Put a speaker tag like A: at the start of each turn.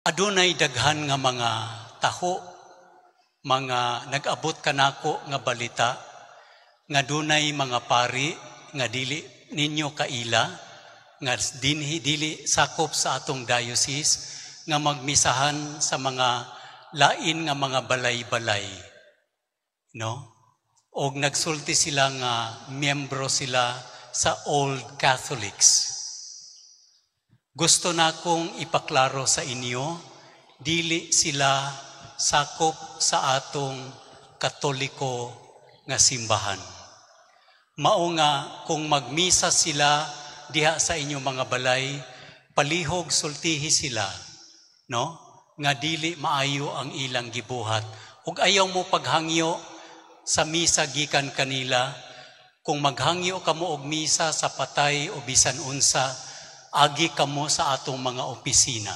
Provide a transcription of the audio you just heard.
A: Adunay daghan nga mga taho, mga nag-abot kanako nga balita nga dunay mga pari nga dili ninyo kaila, nga dinhi, dili sakop sa atong diocese, nga magmisahan sa mga lain nga mga balay-balay, no? Og nagsulti sila nga miyembro sila sa Old Catholics. Gusto na akong ipaklaro sa inyo, dili sila sakop sa atong Katoliko nga simbahan. Mao nga kung magmisa sila diha sa inyong mga balay, palihog sultihi sila, no? Nga dili maayo ang ilang gibuhat. Ug ayaw mo paghangyo sa misa gikan kanila. Kung maghangyo kamo og misa sa patay o bisan unsa, agi kamo sa atong mga opisina.